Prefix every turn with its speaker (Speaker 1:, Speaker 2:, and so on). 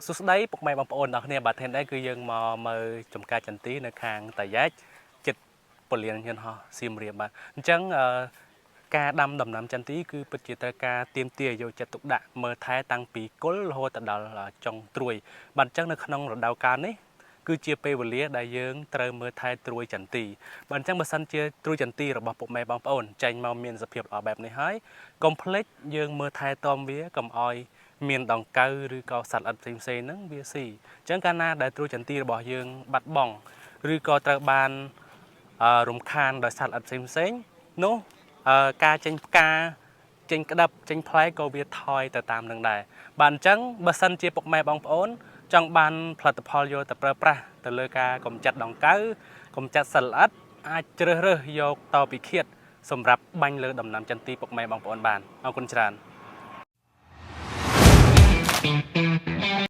Speaker 1: សួស្តីពុកម៉ែបងប្អូនទាំងអស់គ្នាបាទថ្ងៃនេះគឺយើងមកមើលចំការចន្ទីនៅខាងតាយ៉ែកចិត្តពលានយន្តហោះសៀមរាបបាទអញ្ចឹងអឺការដាំដំណាំចន្ទីគឺពិតជាត្រូវការទៀមទាយកចិត្តទុកដាក់មើលថែតាំងពីគល់រហូតទៅដល់ចុងត្រួយបាទអញ្ចឹងនៅក្នុងរដូវកាលនេះគឺជាពេលវេលាដែលយើងត្រូវមើលថែត្រួយចន្ទីបាទអញ្ចឹងបើសិនជាត្រួយចន្ទីរបស់ពុកម៉ែបងប្អូនចេញមកមានសភាពល្អបែបនេះហើយកុំភ្លេចយើងមើលថែទាំវាកុំឲ្យ មានដង្កូវឬក៏សត្វល្អិតផ្សេងៗហ្នឹងវាស៊ីអញ្ចឹងកាលណាដែលត្រួយចន្ទីរបស់យើងបាត់បង់ឬក៏ត្រូវបានអឺរំខានដោយសត្វល្អិតផ្សេងៗនោះអឺការចេញផ្កាចេញក្តាប់ចេញផ្លែក៏វាថយទៅតាមនឹងដែរបាទអញ្ចឹងបើសិនជាពុកម៉ែបងប្អូន ចង់បានផលិតផលយកទៅប្រើប្រាស់ទៅលើការកម្ចាត់ដង្កូវកម្ចាត់សត្វល្អិតអាចជ្រើសរើសយកតពិឃាតសម្រាប់បាញ់លើដំណាំចន្ទីពុកម៉ែបងប្អូនបានអរគុណច្រើន។